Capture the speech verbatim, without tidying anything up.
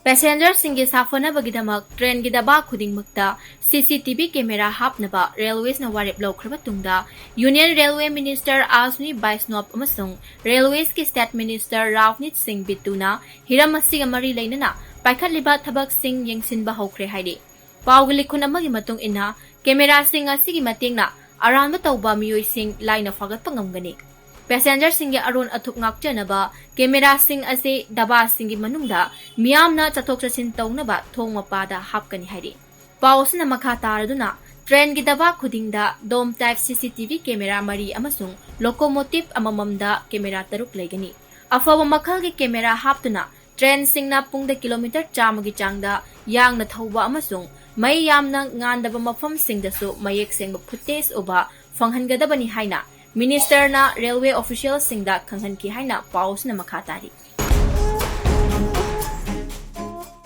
Passengerꯁꯤꯡꯒꯤ ꯁꯥꯐꯅꯕꯒꯤꯗꯃꯛ ꯇ꯭ꯔꯦꯟꯒꯤ ꯗꯕꯥ ꯈꯨꯗꯤꯡꯃꯛꯇ C C T V camera ꯍꯥꯞꯅꯕ Railwaysꯅ ꯋꯥꯔꯦꯞ ꯂꯧꯈ꯭ꯔꯕ ꯇꯨꯡꯗ, Union Railway Minister Ashwini Vaishnaw ꯑꯃꯁꯨꯡ Railwaysꯀꯤ State Minister Ravneet Singh Bittuꯅ ꯍꯤꯔꯝ ꯑꯁꯤꯒ ꯃꯔꯤ ꯂꯩꯅꯅ ꯄꯥꯏꯈꯠꯂꯤꯕ ꯊꯕꯛꯁꯤꯡ ꯌꯦꯡꯁꯤꯟꯕ ꯍꯧꯈ꯭ꯔꯦ ꯍꯥꯏꯔꯤ꯫ ꯄꯥꯎꯒꯤ ꯂꯤꯈꯨꯟ ꯑꯃꯒꯤ ꯃꯇꯨꯡ ꯏꯟꯅ, cameraꯁꯤꯡ ꯑꯁꯤꯒꯤ ꯃꯇꯦꯡꯅ ꯑꯔꯥꯟꯕ ꯇꯧꯕ ꯃꯤꯑꯣꯏꯁꯤꯡ ꯂꯥꯏꯅ ꯐꯥꯒꯠꯄ ꯉꯝꯒꯅꯤ꯫ Passengerꯁꯤꯡꯒꯤ ꯑꯔꯣꯟ ꯑꯊꯨꯞ ꯉꯥꯛꯆꯅꯕ cameraꯁꯤꯡ ꯑꯁꯤ ꯗꯕꯥꯁꯤꯡꯒꯤ ꯃꯅꯨꯡꯗ ꯃꯤꯌꯥꯝꯅ ꯆꯠꯊꯣꯛ ꯆꯠꯁꯤꯟ ꯇꯧꯅꯕ ꯊꯣꯡ ꯃꯄꯥꯗ ꯍꯥꯞꯀꯅꯤ ꯍꯥꯏꯔꯤ꯫ ꯄꯥꯎ ꯑꯁꯤꯅ ꯃꯈꯥ ꯇꯥꯔꯗꯨꯅ, ꯇ꯭ꯔꯦꯟꯒꯤ ꯗꯕꯥ ꯈꯨꯗꯤꯡꯗ dome type C C T V camera ꯃꯔꯤ ꯑꯃꯁꯨꯡ locomotive ꯑꯃꯃꯝꯗ camera ꯇꯔꯨꯛ ꯂꯩꯒꯅꯤ꯫ ꯑꯐꯕ ꯃꯈꯜꯒꯤ camera ꯍꯥꯞꯇꯨꯅ ꯇ꯭ꯔꯦꯟꯁꯤꯡꯅ ꯄꯨꯡꯗ kilometre ꯆꯥꯝꯃꯒꯤ ꯆꯥꯡꯗ ꯌꯥꯡꯅ ꯊꯧꯕ ꯑꯃꯁꯨꯡ ꯃꯩ ꯌꯥꯝꯅ ꯉꯥꯟꯗꯕ ꯃꯐꯝꯁꯤꯡꯗꯁꯨ ꯃꯌꯦꯛ ꯁꯦꯡꯕ footage ꯎꯕ ꯐꯪꯍꯟꯒꯗꯕꯅꯤ ꯍꯥꯏꯅ Ministerꯅ railway officialꯁꯤꯡꯗ ꯈꯪꯍꯟꯈꯤ ꯍꯥꯏꯅ ꯄꯥꯎ ꯑꯁꯤꯅ ꯃꯈꯥ ꯇꯥꯔꯤ꯫